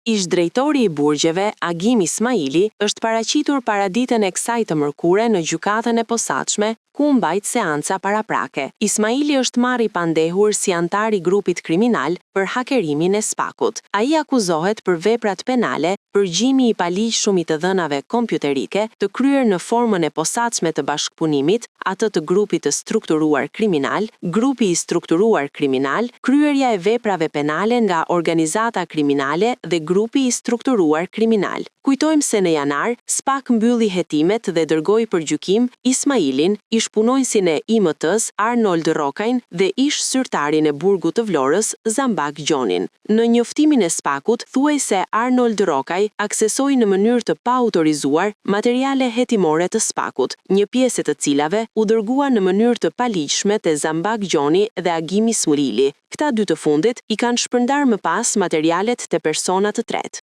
Ish-drejtori i burgjeve, Agim Ismaili, është paraqitur paraditen e kësaj të mërkure në Gjykatën e Posaçme, ku u mbajt seanca paraprake. Ismaili është marrë i pandehur si anëtar i grupit kriminal për hakerimin e SPAK-ut. Ai akuzohet për veprat penale përgjimi i paligjshëm i të dhënave kompjuterike, të kryer në formën e posaçme të bashkëpunimit, atë të grupit të strukturuar kriminal, grupi i strukturuar kriminal, kryerja e veprave penale nga organizata kriminale dhe grupi i strukturuar kriminal. Kujtojmë se në janar, SPAK mbylli hetimet dhe dërgoi për gjykim Ismailin, ish-punonjësin e IMT-s, Arnold Rrokajn dhe ish-zyrtarin e burgut të Vlorës, Zambak Gjonin. Në njoftimin e SPAK-ut thuhej se Arnold Rrokaj aksesoi në mënyrë të paautorizuar materiale hetimore të SPAK-ut, një pjesë e të cilave u dërgua në mënyrë të paligjshme te Zambak Gjoni dhe Agim Ismaili. Këta dy të fundit i kanë shpërndarë më pas materialet te persona të tretë.